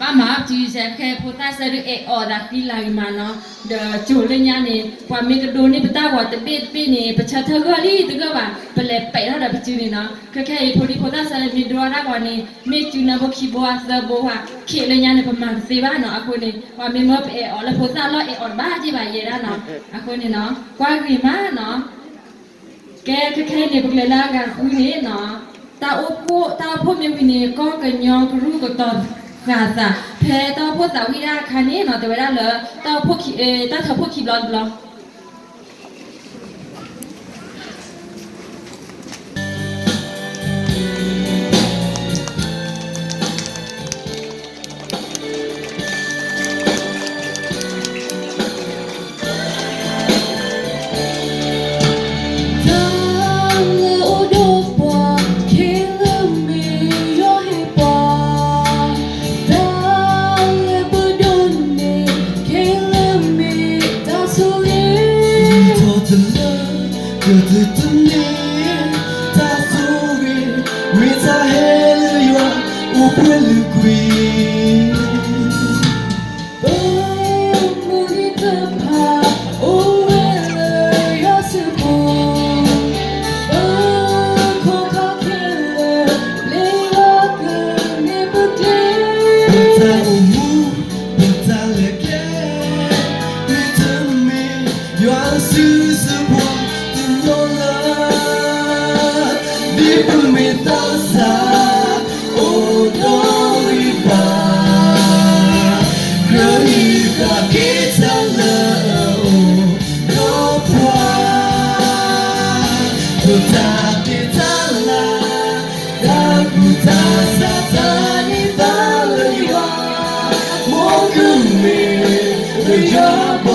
ဘၣ်မၤပစုစဲးခဲ ဖိသၣ်ဆၢဒုးအဲၣ်အီၣ်သးဃံလၤဂ့ၤမးနီၤ, ဒီးစိၤလၢညါန့ၣ် ပှၤမ့ၢ်ကဒိးန့ၢ်ပတၢ်ဂီၤတဘ့ၣ်တဘ့ၣ်န့ၣ် ပဆၢထၢၣ်ဂၢၢ်လံတဂၢၢ်ဘၣ်, ပလဲၤပဲာ်ထီၣ်ဒီးပစုန့ၣ်နီၤ. ခဲခဲအံၤ ဖိဒံဖိသၣ်ဆၢလၢမ့ၢ်ဒိတၢ်ဂီၤန့ၣ် မ့ၢ်စုနၢဖိခံဘိသၢဘိဘၣ်, ခဲလၢညါန့ၣ် ပမၤတသ့ဘၣ်နီၤ. အဃိန့ၣ် ပှၤမ့ၢ်မၢပအဲၣ်အီၤလၢဖိသၣ်လီၢ် အဲၣ်အီၤတဘၣ်က့ၢ်ဘၣ်ယဲဒၣ်နီၤ. အဃိန့ၣ်နီၤ ကွၢ်ဂ့ၤမးနီၤ. ကဲ ခဲခဲအံၤန့ၣ် ပကလဲၤလၢအဂၤဃုန့ၣ်နီၤ, တၢ်အိၣ်ဖှိၣ် တၢ်အိၣ်ဖှိၣ်မ့ၢ်ဝံၤန့ၣ် ကီၢ်ကညီကရူၢ်ကတီၤဃာ်သး, ဖဲတၢ်အိၣ်ဖှိၣ်သးဝံၣ်တၢ်အခါန့ၣ်နီၤ တဲဝဲဒၣ်လၢ တၢ်အိၣ်ဖှိၣ်ခံ တၢ်ထၢဖှိၣ်ခံဘျီတဘျီ တၢ်လၢအိၣ်ဒီးပှၤခဲလၢာ်မ့ၢ်ယွၤဟ့ၣ်ပှၤ, တၢ်လၢပဒိးန့ၢ်ခဲလၢာ်မ့ၢ်တၢ်ဆိၣ်ဂ့ၤ, ထီၣ်တလၢ ကတၢၢ်တန့ၢ် တၢ်ဆိၣ်ဂ့ၤ မ့ၢ်တၢ်ဟဲလၢယွၤ အိၣ်ပှဲၤလုာ်ကွံာ် ပမုၢ်နံၤတဖၣ် အိၣ်ဝဲလၢယွၤစုပူၤ, ပခိၣ်ပဃၣ်ခဲလၢာ် ပျဲယွၤကန့ၢ်ပကျဲ, ပတၢ်အိၣ်မူ ပတၢ်လဲၤကျဲ မ့တမ့ၢ် ယွၤစုဆူပှၤတနီၤလၢ် ဒ်ပမ့ၢ်သးစၢ် အိၣ်ဒီးဂံၢ်ဘါ, ကြၢးဟံးဃာ်က့ၤတၢ်လၢအအိၣ်ဒီးပှၤ, ပတၢ်သ့တၢ်လၢ် တၢ်ကူၣ်တၢ်ဆး တၢ်န့ၢ်သါလၢယွၤ မ်ကမ့ၢ်ပယီၤဘီမုၢ်အဂ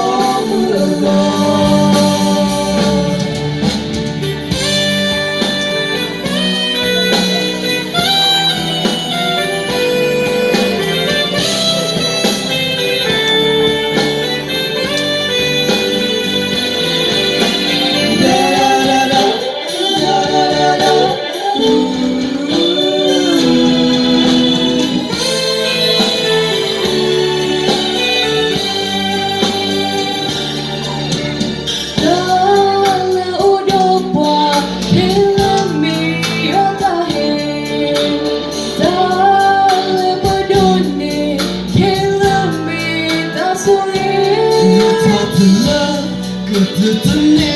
ီၢ်.